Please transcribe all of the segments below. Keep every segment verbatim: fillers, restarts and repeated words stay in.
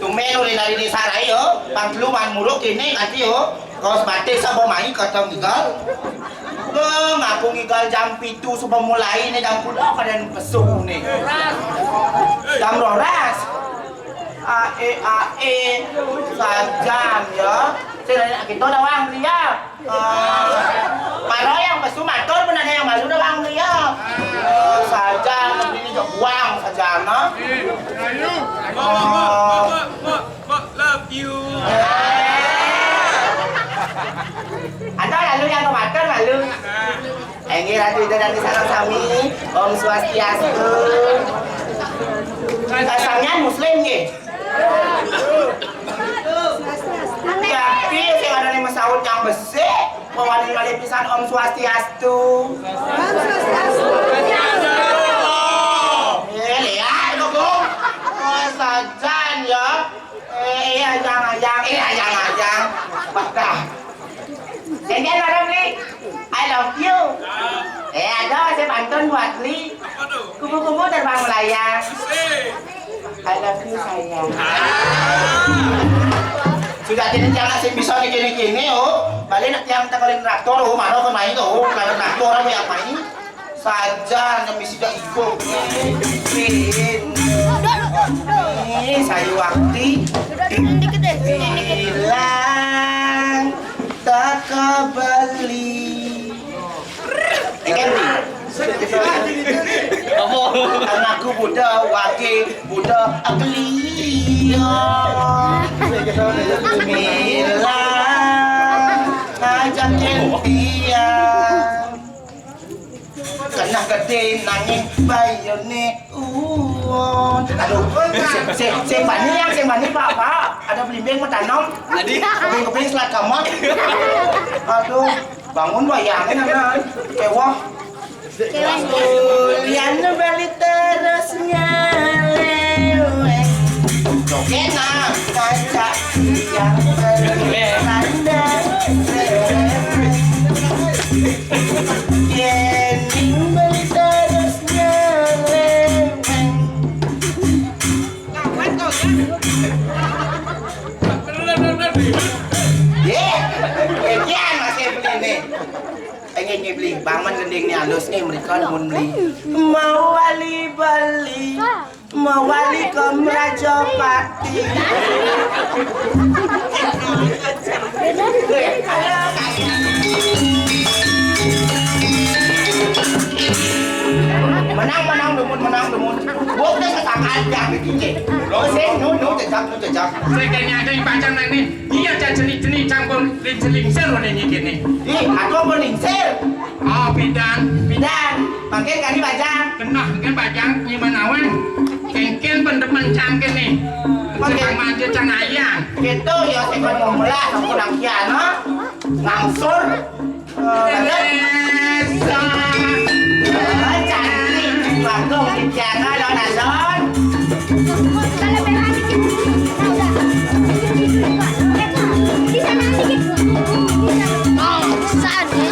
Tumben uli nari di sarai yo, pang telu man muruk kini kati yo. Kaos batik sapa mai kata ngigal. Lo ngaku ngigal jam pitu suba mulai ne jam puluh kada pesu ne. Jam rolas. Ae ae sajan ya. Sing ada kita dawang beliau. Para yang pesu matur pun ada yang malu dawang beliau. Sajan ini jok buang sajan. Ayo. Love you. Ada lalu yang kemakan lalu. Inggih Ratu Ida dan sareng sami, Om Swastiastu. Sampeyan muslim nggih? Tapi sing ada ning mesaut yang besik, wani malih pisan Om Swastiastu. Eh, lihat lho, Gung. Oh, sajan ya. Eh, eh, ayang, ayang, eh, ayang, ayang. Wah, dah. Sing jan marang Li, "I love you." Eh, ada saya pantun buat Li. Kupu-kupu terbang melayang. "I love you, sayang." Sudah kini tiang sing bisa kini-kini, oh. Balik nak tiang tekelin traktor, oh, mana ke main, oh, kalau traktor apa yang main? Saja nang misi dah ibu. Ini saya waktu bilang tak kebeli. Ikan ni. Apa? Anakku budak, wakil budak, akli. Mila, ajakin dia. Kena gedé nanging bayuné uwon. Aduh, sing, sing, sing bani yang, sing bani, Pak, Pak. Ada belimbing mau tanam. Tadi. Keping-keping selat kamar. Aduh, bangun bayangin anak. Kewah. Ulian bali terus nyeleweng. Joget nah, ngajak yang bercanda. Yening bali terus nyeleweng. Ye, kian masih beli nih. Pengen beli, bangun gending nih halus nih, mereka mun beli. Mau wali beli, mau wali ke Merajapati. Menang, menang, dumun, menang, dumun. Gua udah setangkal, jangan begini. Lo sih, nu, nu, jejak, nu, jejak. Saya kayaknya ada yang panjang nih. Iya, cak jenih-jenih campur lingsir-lingsir wadah nyikit nih. Ih, aku apa lingsir? Oh, pidan. Pidan, makin kali bajang. Kenah, kan bajang, gimana wan? Kengken pendemen cangkin nih. Oke. Cang manja, cang ayang. Gitu, ya, saya mau mulai, aku nang kian, ha? Ngangsur. Eh, betul. Desa. Eh, cantik, bagus, di piano, lo nonton. Kalau berani, di sana dikit. Di sana. Oh, saat ini.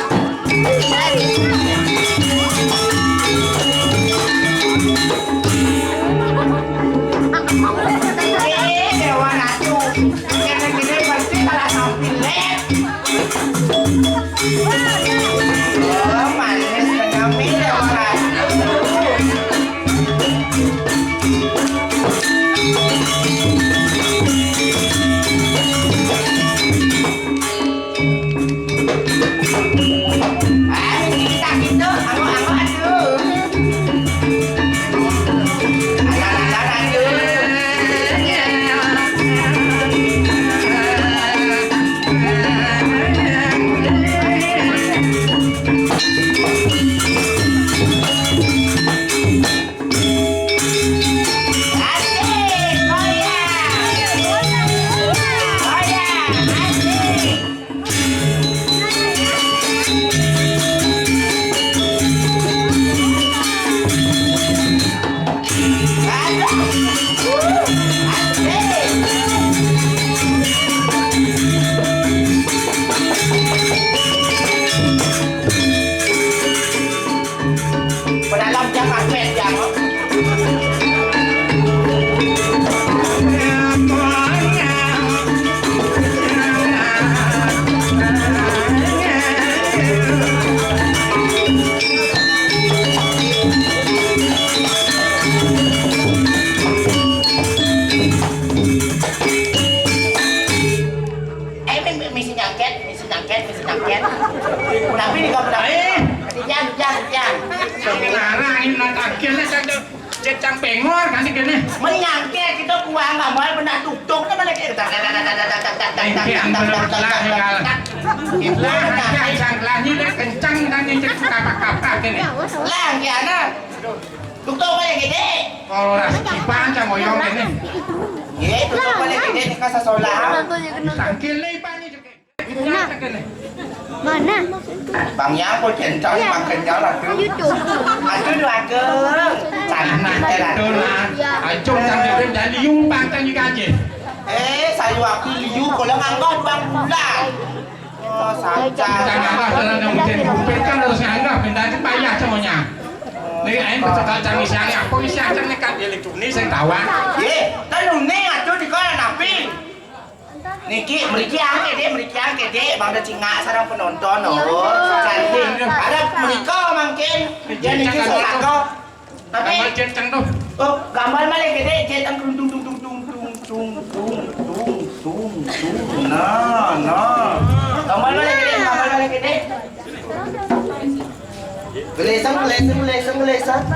Eh, Dewa Ratu. Gini-gini pasti kalah tampil, Lek. Oh, manis, Dewa Ratu. Asik, goyang. Goyang, asik. Aduh. Asik. Pedalam jangan pet jangan. Eh, mi-, mi-, misi nyangket, misi nyangket, misi nyangket. Tapi di kampung. Eh. Jangan, jangan, jangan. Ngarang ini nang akhirnya kan cecang pengor kan ini. Menyangket kita kuang nggak mau benar tutup kan mana kita. Ini yang benar lah, ya. Lah, lah, ini kencang kan ini cek kapak-kapak ini. Lah, ya nah. Tutup balik gede. Kalau ras kipan sama yang ini. Ye, tutup balik gede di kasa solah. Tangkil nih, Pak, ini juga. Mana? Mana? Bang Yang, kok centang, iya, makannya lah tuh. YouTube. Aduh, aduh, aduh. Cantik, eh, lah. Itu lah. Iya. Acung sampai dari liu, pangkal juga aja. Eh, saya waktu liu, kalau nganggap bang pula. Oh, santai. Kita nggak apa-apa, yang mungkin kumpir kan harus nganggap, minta itu payah semuanya. Nih, ayo, betul kacang isi angin, apa isi angin nih kan elektronik, saya tahu, ah. Ye, kan uning atuh di kolam api. Niki, mriki angke, Dek, mriki angke, Dek. Bang ada cingak sareng penonton, oh. Cantik. Ada mriko mangkin. Ya, niki sosako. Tapi gambar jeteng tuh. Oh, gambar malah gede, jeteng dung dung dung dung dung dung dung dung dung. Nah, nah. Gambar malah gede, gambar malah gede. Gelesang, gelesang, gelesang, gelesang.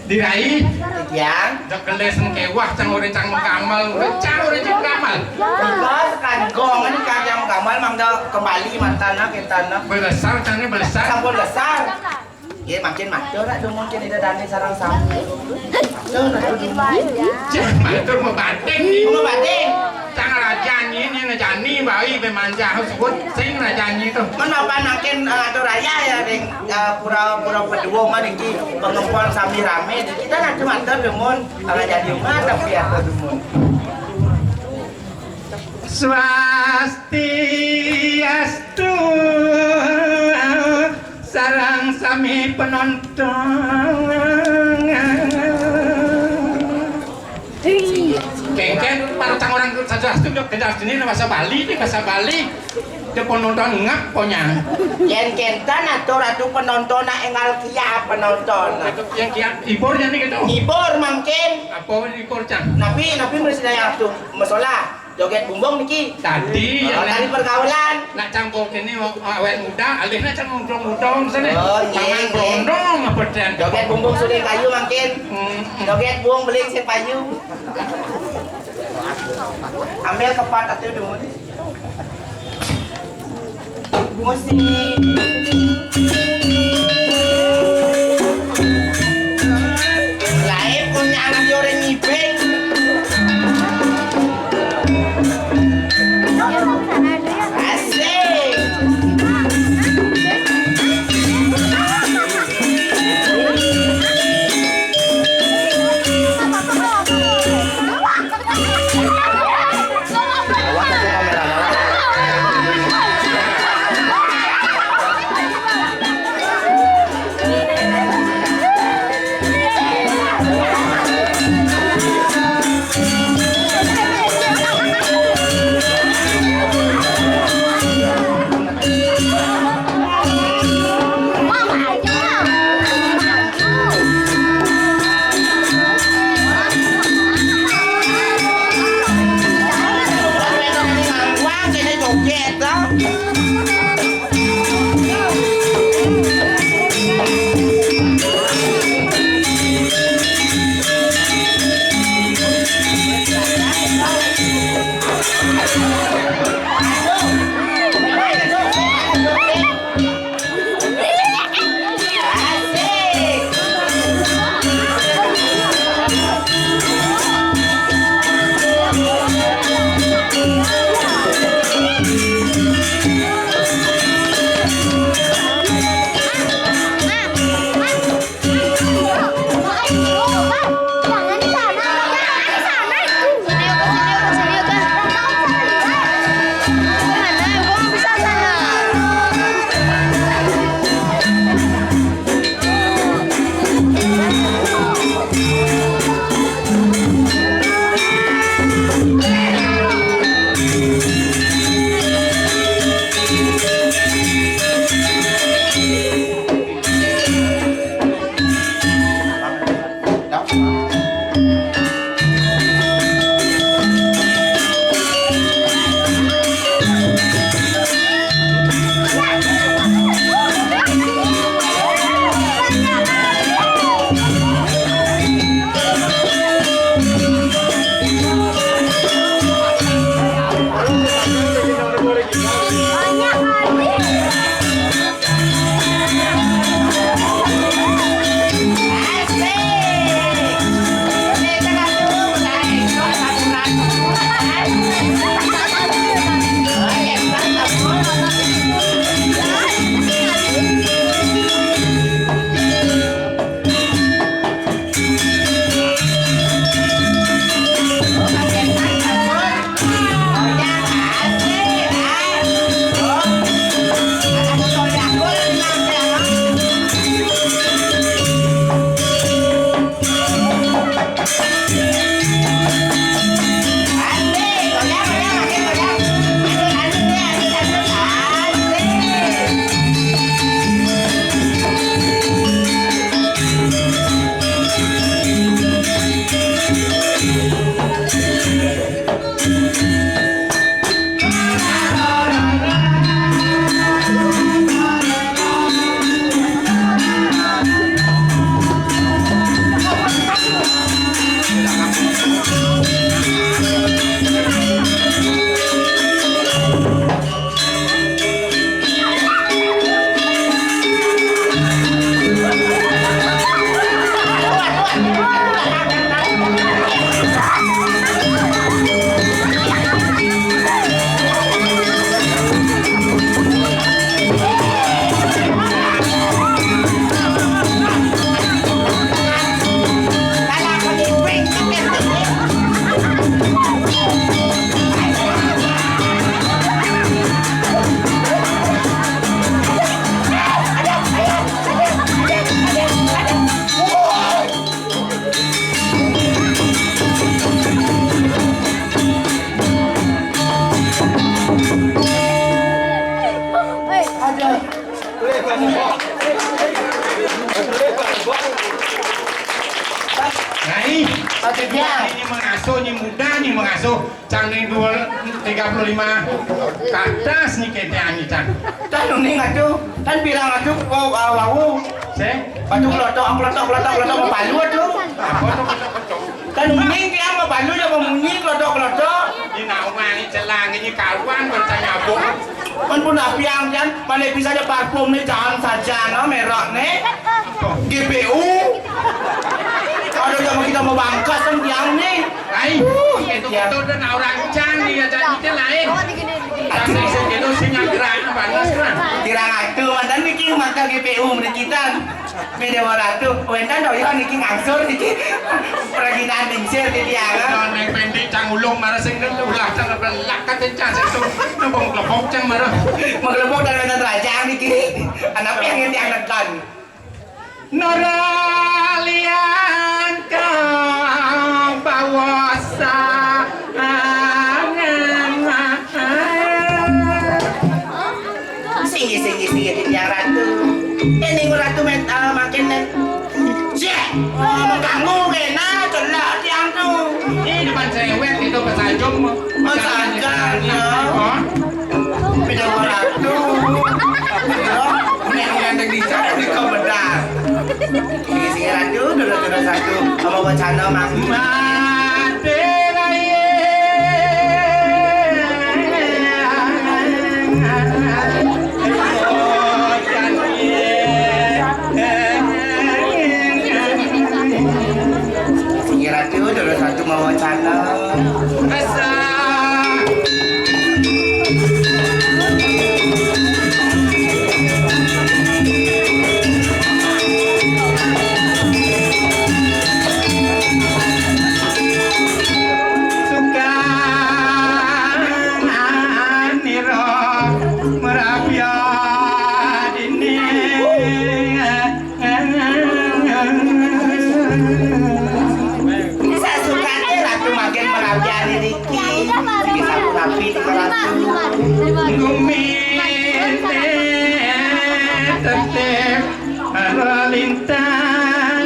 Diraih. Yang? Dak keles kéwah cang urip cang mengkamel, cang urip cang mengkamel. Bebas kan gong ini kan yang mengkamel mang dak kembali mantana kentana. Belesar cang ini belesar. Sampun lesar. Ye makin matur nak dumun kene dadane sareng sami. Matur nak dumun. Cek matur mau batin ni. Mau batin. Cang rajani ni, ni rajani bayi bemanjah sebut sing rajani tu. Menapa nangkin eh, atur raya ya ring eh, pura-pura kedua man iki pengempon sami rame. Kita nanti matur dumun. Kalau jadi umat tapi atur dumun. Swastiastu sarang sami penonton. Kengken para tang orang satu astu dok kedas ini bahasa Bali ini bahasa Bali. Dia penonton ngap ponyang. Yen kenten atur atu penonton nak engal kia penonton. Yang kia ibor jadi gitu. Ibor mungkin. Apa ibor cang? Nabi nabi mesti daya atu masalah. Joget bumbung niki. Tadi oh, yang tadi pergaulan. Nak campur kini awet muda, alihnya cang undong-undong sana. Oh, iya. Paman berondong apa dan. Joget bumbung sudah kayu makin. Hmm. Joget bumbung beling sing payu. Ambil kepat atau dulu. Musik. Lain punya anak orang ngibing. Asik. Nah, ini, ini mengasuh, ini muda, ini mengasuh. Cang ning dua, tiga puluh lima ke atas nih kete ani, Cang. Kan uning atuh, kan pirang atuh, wau, wau, wau. Sing? Atuh kelotok, kelotok, kelotok, kelotok, mabalu atuh. Apa tuh kelotok-kelotok? Kan uning tiang mabalu ya mamunyi, kelotok, kelotok. Ini naungan, ini celang, ini karuan, bertanya abang. Kan pun api angkan, mana bisa ada parfum nih, jangan saja, no, merek nih. G P U. Ada zaman kita mau bangkas kan tiang nih. Ai, itu ya. Betul dan orang cang dia jadi itu lain. Tapi sing itu sing gerak panas kan. Kirang atuh, mantan niki mata G P U menikitan. Beda waratu, wentan doyo niki ngangsur niki. Perginan dingsir di dia. Neng pendek cang ulung marah sing ulah cang belak kate cang itu. Nembong klepok cang marah. Mau klepok dan wentan raja niki. Anak yang ngerti anak kan. Nora lian ka bawasa. Singgi, singgi, singgi, tiang ratu. Ini ratu met, ah, makin net. Cek, oh, mengganggu kena celak tiang tuh. Ini depan cewek itu pesajum. Pesajum, ya. Hah? Pindah ratu. Ini yang di sana di komentar. Singgi, singgi ratu, dulu, dulu satu. Apa wacana mang? Mati raya. Singgi ratu, dulu satu mau wacana. Asa. Sukaniro merapia dini. Sasukane ratu makin merapia dini. Iki sapu rapi di ratu. Gumine tetep lintang.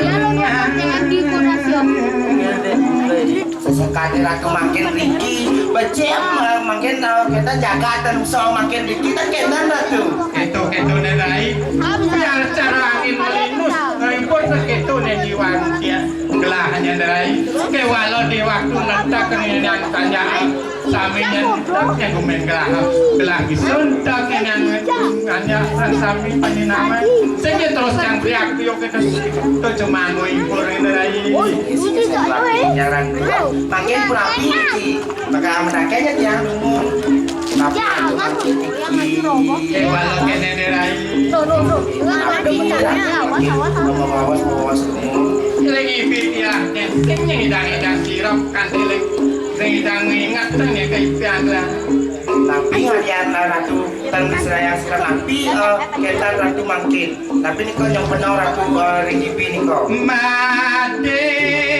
Sesukane ratu makin riki, becem, eh, makin, eh, kita jaga dan so makin riki, tak kena ratu. Keto-keto ne rai. Biar cara angin melinus, ribut keto ne jiwa manusia. Gelahnya rai. Kewalo di waktu nentak kene yang tanya. Sami nyentak yang gumen gelah. Gelah disuntak yang nanya sang sami panjenengan. Sing terus yang teriak yo kita tuh cuma ngui pur ini rai. Nyaran makin purapi iki. Maka menakenya tiang umum. Tapi makin iki. Kewalo kene rai. Awas, awas, awas. Lagi pikiran, yang idang-idang sirap kan dilek. Sing idang ingat teng ya kaipian lah. Tapi ngalian ratu teng Israel sekarang nanti, eh, ketan ratu mangkin. Tapi niko yang penuh ratu, eh, ring G P niko. Mati.